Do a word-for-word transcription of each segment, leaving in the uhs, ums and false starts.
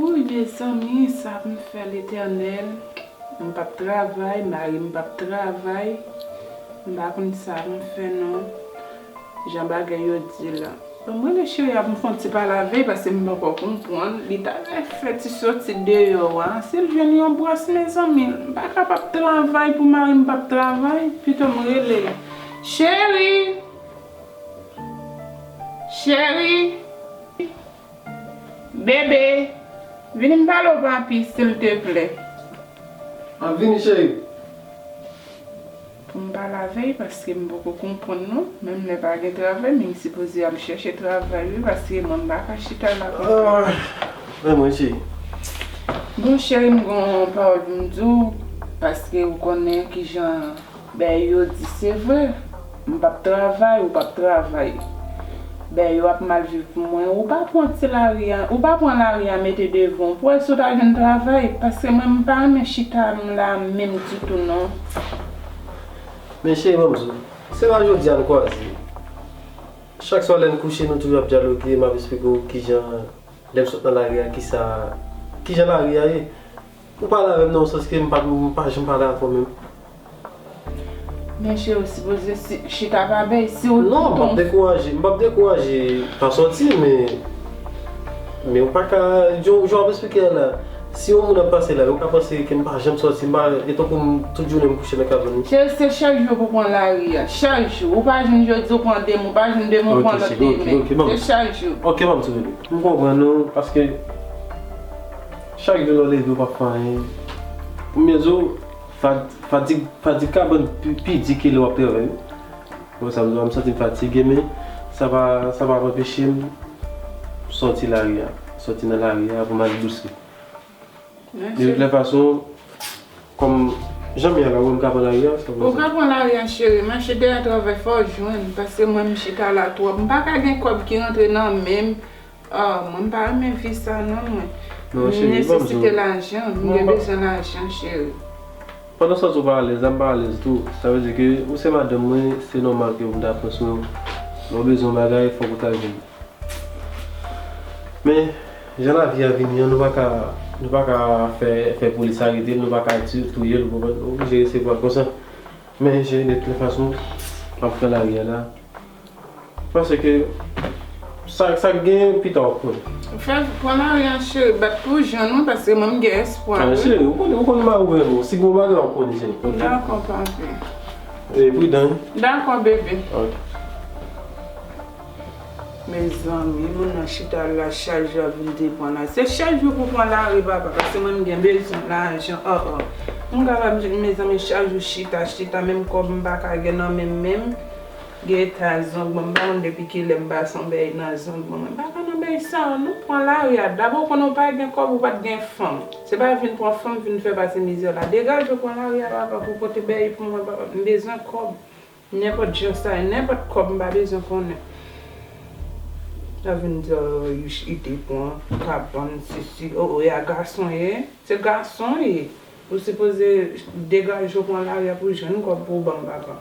Wi, mezanmi, sa pou m fè, Letènèl? M p ap travay, mari m p ap travay. M pa konn sa pou m fè non. Jan bagay yo di la. Bon, m rele cheri a pou m fè yon ti pale avè l, paske m poko konprann. Li ta dwe fè ti soti deyò a. Si l jwenn yon bwòs, mezanmi, m pa kapab travay pou mari m p ap travay. Pito m rele l. Cheri! Cheri! Bebe! Vini m pale w papi, silteplè. M ap vini, cheri. Pou m pale avè l, paske m poko konprann non. Menm lè pa gen travay, men m sipoze ap chèche travay wi, paske mwen m pa ka chita la konsa. Ah, men mwen, cheri. Bon, cheri, m gen yon pawòl pou m di w, paske ou konnen kijan bèy yo di, se vre. M p ap travay, ou p ap travay. Bèy yo ap mal viv pou mwen. Ou pa pran ti lari a, ou pa pran lari a mete devan w pou wè si w ta jwenn travay, paske mwen m pa renmen chita m la menm ditou non. Men cheri, ban m di w, se pa jodi a n kwaze. Chak swa lè n kouche, nou toujou ap dyaloge, m ap esplike w kijan, lè m sot nan lari a, kisa, kijan lari a ye. Ou pale avè m nan yon sans ke m pa, m pa janm pale avè w menm. Men cheri, ou sipoze si, chita pa bèy, si w... Non, m p ap dekouraje, m p ap dekouraje pa sòti, men, men ou pa ka, jan, jan w ap esplike a la, si yon moun ap pase la, ou ka panse ke m pa janm sòti, m pa, e tankou m tout jounen m kouche nan kabann wi. Cheri, se chak jou pou pran lari a, chak jou. Ou pa jwenn jodi, ou pran demen, ou pa jwenn demen, ou pran lòt demen. Se chak jou. Ok, ban m ti rele. M konprann ou, paske chak jou lè w leve, ou p ap fè anyen. Premye jou, fad-, fadig, fadig ka ban pi, pi di ke lè w ap travay wi. Bon, sa m, m santi m fatige, men sa pa, sa pa anpeche m sòti lari a. Sòti nan lari a pou m al bouske. De tout lè fason, kòm jan m ye a la, ou wè m ka pran lari a, sa... Ou ka pran lari a, cheri, mache dèyè travay, fò w jwenn, paske mwen m chita la twòp. M pa ka gen kòb ki rantre nan men m. Ah, mwen m pa renmen vi sa non, mwen. Non, cheri, ban m di w. M nesesite lajan, m gen bezwen lajan, cheri. Pandan sa ou pa alèz la, m pa alèz tou. Sa vle di ke ou se madanm mwen, se nòmal ke pou m ta pran swen w. Lè w bezwen yon bagay, fòk ou ta jwenn. Men, jan lavi a vini an, nou pa ka, nou pa ka fè, fè polis arete l, nou pa ka ti-, touye l, ou konprann? Nou oblije resevwa l konsa. Men, cheri, de tout fason, m ap pran lari a la. Paske sa, sa k gen, pita w ap konn. Fè, pran lari a, cheri, bat pou jwenn ou, paske mwen m gen espwa wi. Ah, cheri, ou konnen, ou konnen mari w renmen w. Si gen yon bagay, w ap konnen, cheri. Ok? Dakò, papi. E pridan wi. Dakò, bebe. Ok. Mezanmi, moun nan chita la, chak jou ap vin depann la. Se chak jou pou pran lari, papa, paske mwen m gen bezwen lajan. Oh, oh. M kapab, mezanmi, chak jou chita, chita, menm kòb m pa ka gen nan men m menm. Gen eta zong mwen, m pa konn depi kilè m pase yon bèy nan zong mwen. Mwen pa ka nan bèy sa yo, non, pran lari a. Dabò, ou konnen w pa gen kòb, ou pa t gen fanm. Se pa vin pran fanm, vin fè pase mizè la. Degaje w, pran lari a, papa, pou pote bèy pou mwen, papa. M bezwen kòb. Nenpòt jan sa ye, nenpòt kòb m pa bezwen konnen. Sa vin di, oh, li te pran kabann, sesi, oh, oh, e a gason ye. Se gason ye. Ou sipoze degaje w pran lari a pou jwenn kòb pou w ban m, papa.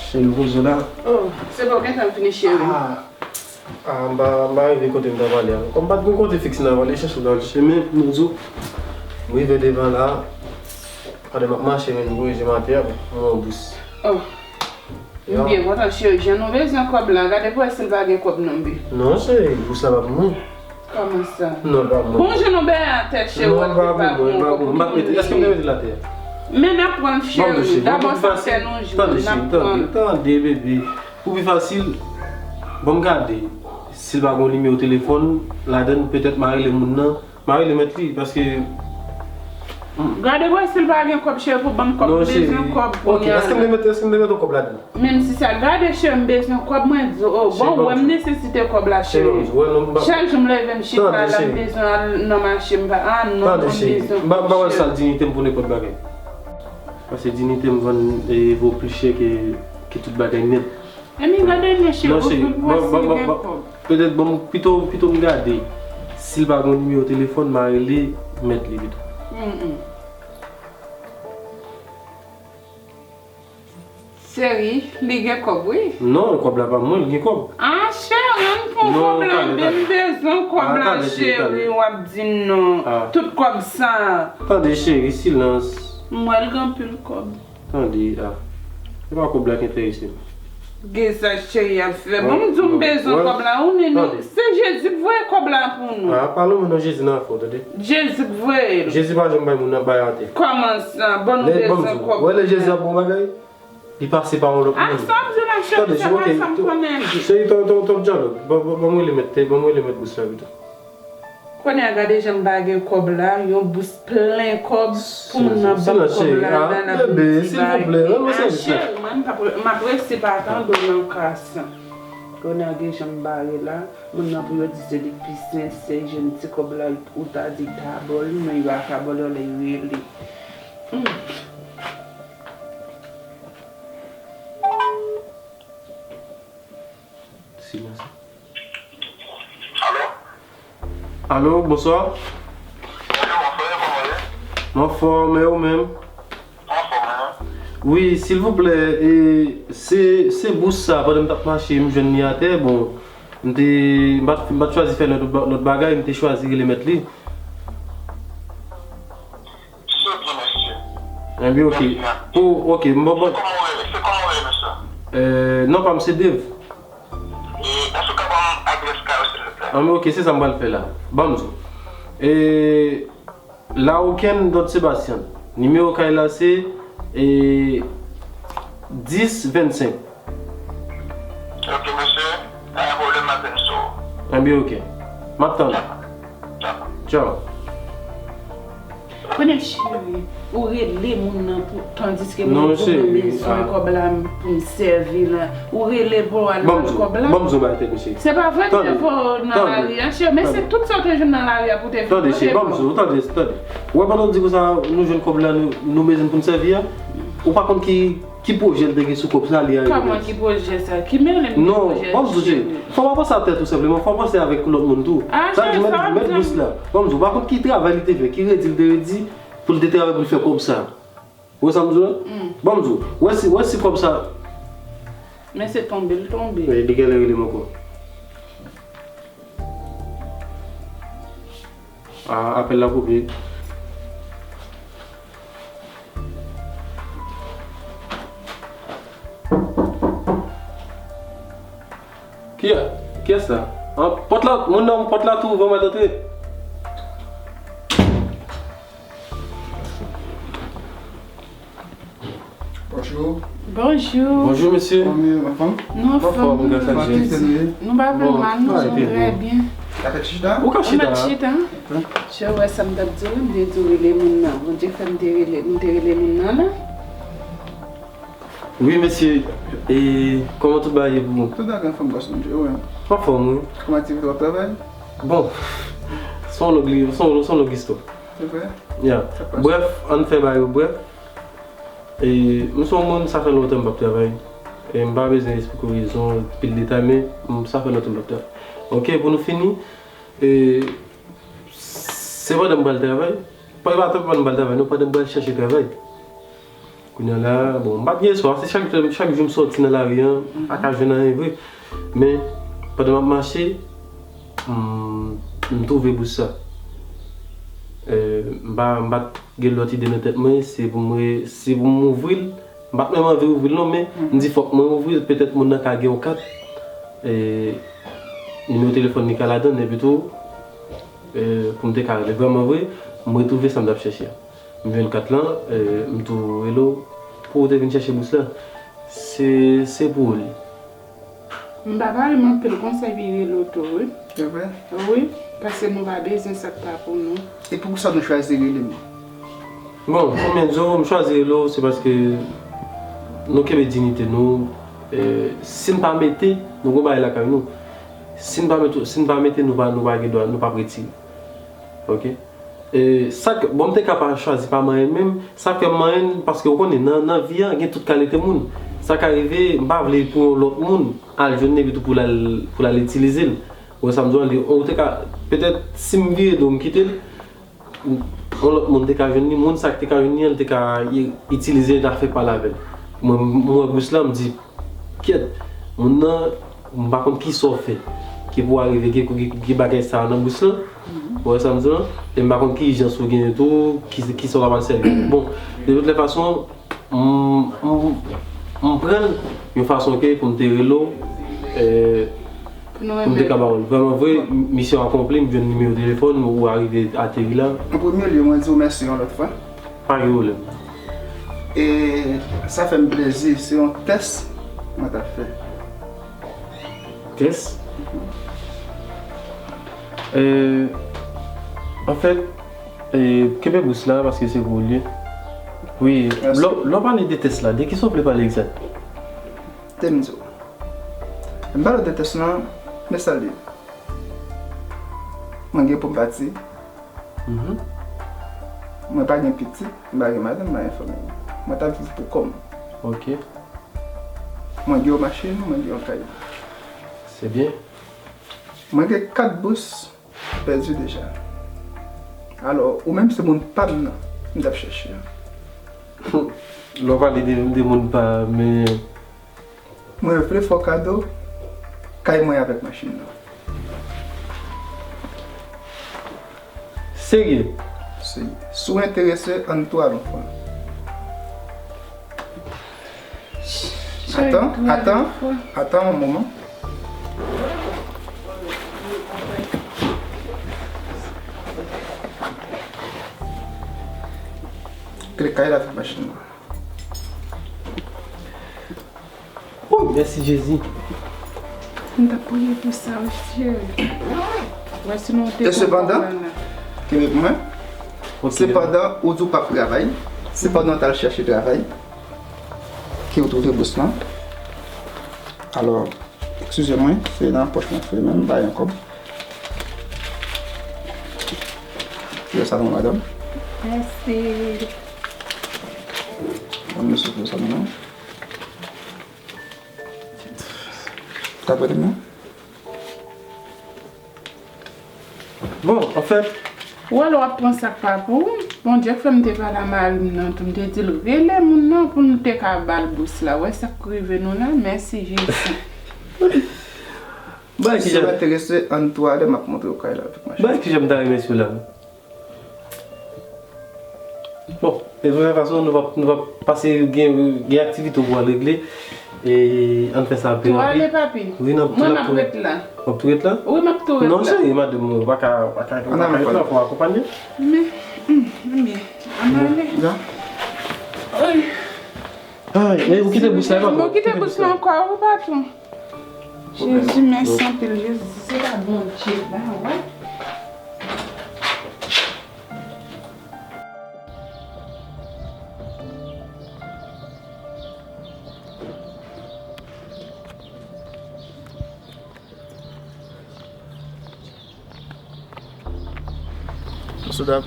Cheri, poze w la. Oh, se pa w gentan fini, cheri? Ah, ah, m pa, m pa rive kote m ta prale a. Kòm m pa t gen kote fiks m ta prale, chèche w t al chèche, men m di w, m rive devan la, pandan m ap mache, men m voye je m atè a, bon, m wè yon bous. Oh, m byen kontan, cheri. Jan nou bezwen kòb la, gade pou wè si l pa gen kòb non, bi. Non, cheri, bous la pa pou mwen. Kòman sa? Non, l pa pou mwen. Bon, jan nou bèy atè, cheri, w ap di pa pou mwen, pa pou mwen. M pa t mete, èske m te mete l atè a? Men n ap pran l, cheri. Dabò sa fè nou jwenn, n ap pran l. Tande, tande, bebe. Pou pi fasil, ban m gade. Si l pa gen nimewo telefòn ladan l, petèt m a rele moun nan. M a rele mèt li, paske gade pou wè si l pa gen kòb, cheri, pou ban m kòb, m bezwen kòb kounye a la. Èske m te mete, èske m te mete yon kòb ladan? Menm si sa, gade cheri, m bezwen kòb, mwen di w, oh, bon, wè m nesesite kòb la, cheri. Chak jou m leve m chita la, m bezwen al nan mache, m pa, ah non, m bezwen kòb, cheri. M pa wè sa diyite m pou nenpòt bagay. Paske diyite m vann, e, vo pli chè ke, ke tout bagay nèt. Ebyen, gade men cheri, ou tout wè si gen kòb. Petèt, bon, pito, pito m gade. Si l pa gen nimewo telefòn, m a rele mèt li pito. Cheri, li gen kòb, wi. Non, kòb la pa mwen, li gen kòb. Ah, cheri, ann pran kòb la, men m bezwen kòb la, cheri, w ap di m non. Tout kòb sa. Tande, cheri, silans. M wè l gen anpil kòb. Tande, ah. Se pa kòb la ki enterese m. Gen sa cheri ap fè. Bon, m di w m bezwen kòb la, ou ni nou. Se Jezi k voye kòb la pou nou. Ah, pa lonmen non, Jezi nan afè w, tande. Jezi k voye l. Jezi pa janm bay moun nan bay atè. Kòman sa? Bon, nou bezwen kòb. Wè lè Jezi ap bon bagay, li pase pa yon lòt moun. Ah, sa w ap di la, cheri, se pa sa m konnen. Cheri, ton, ton, ton dyalòg. Bon, bon, bon, mwen rele mèt, bon, mwen rele mèt bous la pito. Kounye a gade jan m pa gen kòb la, yon bous plen kòb pou moun nan ban m kòb la, la, la, bebe, silvouplè, rann mwen sèvis la. Ah, cheri, mwen, m p ap, m ap resi pa tande w nan ka sa. Kounye a gen jan m bare la, moun nan pou yo di se li k pi sensè, jwenn ti kòb la, ou ta di ta ba w li, men yo pa ka ba w li, yo lè yo rele. Hmm. Silans. Alo? Alo, bonswa. Bonjou, mon frè, kòman w ye? M anfòm, e ou menm? M anfòm, wi. Wi, silvouplè, e, se, se bous sa, pandan m t ap mache, m jwenn li atè, bon, m te, m pa t, m pa t chwazi fè lòt, lòt bagay, m te chwazi rele mèt li. Trè byen, mèsi. Ebyen, ok. Mèsi, mèsi. Pou, ok, m bon, bon. Se kòman w rele, se kòman w rele, mesye? Euh, non pa m se Dave. E, èske w ka ban m adrès kay ou, silvouplè? Anben, ok, se sa m pral fè la. Ban m di w. E, La Okenn, Dòt Sebastian. Nimewo kay la se, e, dis vennsenk. Ok, mesye, pa gen pwoblèm, m ap vin sou ou. Enben, ok. M ap tann ou. Dakò. Dakò. Tchaw. Konnen cheri, ou rele moun nan pou, tandiske mwen bezwen kòb la pou m sèvi la. Ou rele pou al ban kòb la. Ban m di w bagay tèt mesye. Se pa vre, m te voye w nan lari a, cheri, men se tout sa w te jwenn nan lari a pou w te vin. Tande, cheri, ban m di w, tande, tande. Ou wè pandan w di konsa, nou jwenn kòb la, nou, nou bezwen pou n sèvi a? Ou pa konn ki, ki pwojè l te gen sou kòb sa, li a. Kòman ki pwojè sa? Ki mele m ki pwojè, cheri? Non, ban m di w, cheri. Fò w pa panse a tèt ou senpleman, fò w panse avèk lòt moun tou. Sa di mèt, mèt bous la. Ban m di w, ou pa konn ki travay li te fè, ki redi l te redi pou l te travay pou l fè kòb sa. Ou wè sa m di w la? Ban m di w, wè si, wè si kòb sa. Men se tonbe l tonbe. Li genlè rele m ankò. Ah, apèl la koupe. Kiyès, kiyès la? Ah, pòt la, moun nan pòt la tou ouvè, mwen antre. Bonjou. Bonjou. Bonjou, mesye. Kòman w ye, anfòm? Nou anfòm, gras a Dye. Nou pa pli mal, nou trè byen. Ou ka chita? Ou ka chita. Ou mèt chita. Chè, ou wè sa m t ap di w la, m te di w rele moun nan. Bondye fè m te rele, m te rele moun nan la. Wi, mesye. E kòman tout bagay ye pou ou? Tout bagay anfòm, gason, e ou menm? Anfòm, wi. Kòman aktivite w ap travay? Bon, se yon lòg li, se yon, se yon lòg istwa. Se vre? Ya. Brèf, ann fè bagay yo brèf. E, m se yon moun, sa fè lontan m p ap travay. E m pa bezwen esplike w rezon, pil detay, men m, sa fè lontan m p ap travay. Ok, pou nou fini, e, se pandan m pral travay, pa, pa, pa pandan m pral travay, non, pandan m pral chèche travay. Kounye a la, bon, m pa t gen espwa, se chak, chak jou m sòti nan lari an, m pa ka jwenn anyen vre. Men, pandan m ap mache, m, m twouve bous la. Eh, m pa, m pa t gen lòt ide nan tèt mwen, se pou mwen, se pou m ouvri l. M pa t menm anvi ouvri l non, men m di fòk mwen ouvri l, petèt moun nan ka gen yon kat. Eh, nimewo telefòn li ka ladan l, epi tou, eh, pou m te ka rele. Vrèman vre, m retwouve sa m t ap chèche a. M jwenn kat lan, eh, m tou rele w pou w te vin chèche bous la. Se, se pou ou li. M pa pale m anpil konsa epi rele w tou, wi. Se vre? Wi, paske nou pa bezwen sa k pa pou nou. E poukisa nou chwazi rele m? Bon, konbyen di w, m chwazi rele w, se paske nou kenbe diyite nou. Eh, si n pa mete, nou gon bagay lakay nou. Si n pa mete, si n pa mete, nou pa, nou pa gen dwa, nou p ap retire. Ok? E, sa k, bon, m te ka pa chwazi pa manyen l menm, sa k fè m manyen l, paske ou konnen, nan, nan vi a, gen tout kalite moun. Sa ka rive, m pa vle pou yon lòt moun al jwenn li epi tou pou l al, pou l al itilize l. Ou wè sa m di w, li, ou te ka, petèt, si m vire do m kite l, yon lòt moun te ka jwenn li, moun sa k te ka jwenn li an, li te ka i-, itilize l, ta fè pale avè l. Mwen, m wè bous la, m di, Kyèt, moun nan, m pa konn kisa w fè. Ki pou w arive gen, gen, gen bagay sa a nan bous lan. Ou wè sa m di w lan? E m pa konn ki ijans ou genyen tou, ki, kisa w ka pral sèvi. Bon, de tout lè fason, m, m, m pran l yon fason ke pou m te rele w, eh, pou m te ka ba w l. Vrèman vre, misyon akonpli, m jwenn nimewo telefòn ou, ou arive ateri la. An premye lye, mwen di w mèsi yon lòt fwa. Pa gen pwoblèm. E sa fè m plezi, se yon tès mwen t ap fè. Tès? E, anfèt, e, kenbe bous la paske se pou ou l ye. Wi, lè w, lè w pale de tès la, de kisa w vle pale egzak? Te m di w. M pale de tès lan, men sa l ye. Mwen gen pou m pati. Mhm. Mwen pa gen pitit, mwen pa gen madanm, mwen pa gen fanmi. Mwen t ap viv pou kò m. Ok. Mwen gen yon machin, mwen gen yon kay. Se byen. Mwen gen kat bous pèdi deja. Alò, ou menm se moun pa m nan, m t ap chèche. Lè w pale de, de moun pa, men Mwen vle fè w kado kay mwen avèk machin nan. Serye? Serye. Si w enterese, ann tou al yon fwa. Atan, atan, atan yon moman. Kle kay la avèk machin nan. Oh, mèsi Jezi. M t ap priye pou sa, wi, cheri. Wè, sinon, w te E sepandan, kenbe pou mwen. Ok. Sepandan, ou di w p ap travay. Sepandan, w t al chèche travay. Ke w twouve bous lan. Alò, eskize mwen, se nan pòch mwen fouye men m pa gen kòb. Yo, sa non, madanm. Mèsi. Ban m mesye pou sa, non. Ka prete m, non? Bon, anfèt, ou wè lè w ap pran sa k pa pou ou, Bondye k fè m te pale a mari m nan tou, m te di l rele moun nan pou nou te ka ba l bous la. Wè sa k rive nou la, mèsi Jezi. Bay ki jan. Si w enterese, ann tou ale, m ap montre w kay la avèk machin. Bay ki jan m ta remèsye w la. Bon, de toute façon, nou va, nou va pase gen, gen aktivite pou al regle. E ann fè sa pi rapid. Tou ale, papi. Wi, n ap tou ret la. W ap tou ret la? Wi, m ap tou ret la. Non, cheri, madanm, ou pa ka, pa ka, pa ka ret la, fò w akonpanye. Men, hmm, men, ann ale. Ay, men ou kite bous la, papi. Ou kite bous la ankò, wi, patwon. Jezi, mèsi anpil, Jezi, se pa Bondye ba, wè. Mesye dam,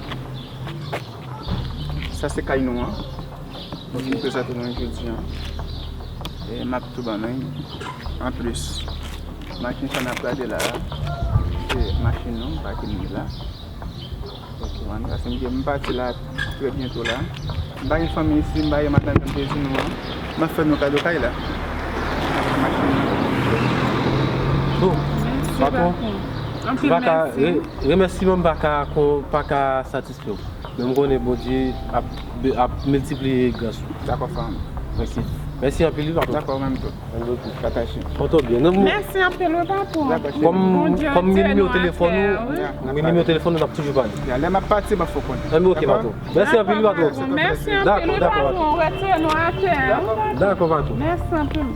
sa se kay nou an. Ok. Nou vin prezante nou jodi an. E m ap tou ban nou anplis. Machin sa n ap gade la a, se machin nou, m pake li la. Ok, man, paske m gen, m pati la trè byento la. M pa gen fanmi isi, m pa gen madanm jan m te di nou an. M ap fè nou kado kay la. Avèk machin nan. Bon, Mèsi, patwon, patwon. m Anpil pa ka mèsi. re- remèsiman m pa ka kon pa ka satisfè w. Men m konnen Bondye ap ap miltipliye gras ou. Dakò frè m. Ok. Mèsi anpil wi patwon. Dakò menm tou. Patwon byen. Mèsi anpil wi patwon. Kòm kòm gen nimewo telefòn ou, gen nimewo telefòn ou n ap toujou pale. Lè m ap pati m ap fè w konnen. Anben ok patwon. Mèsi anpil wi patwon. Mèsi anpil wi patwon. Retire nou atè. Dakò patwon. Mèsi anpil.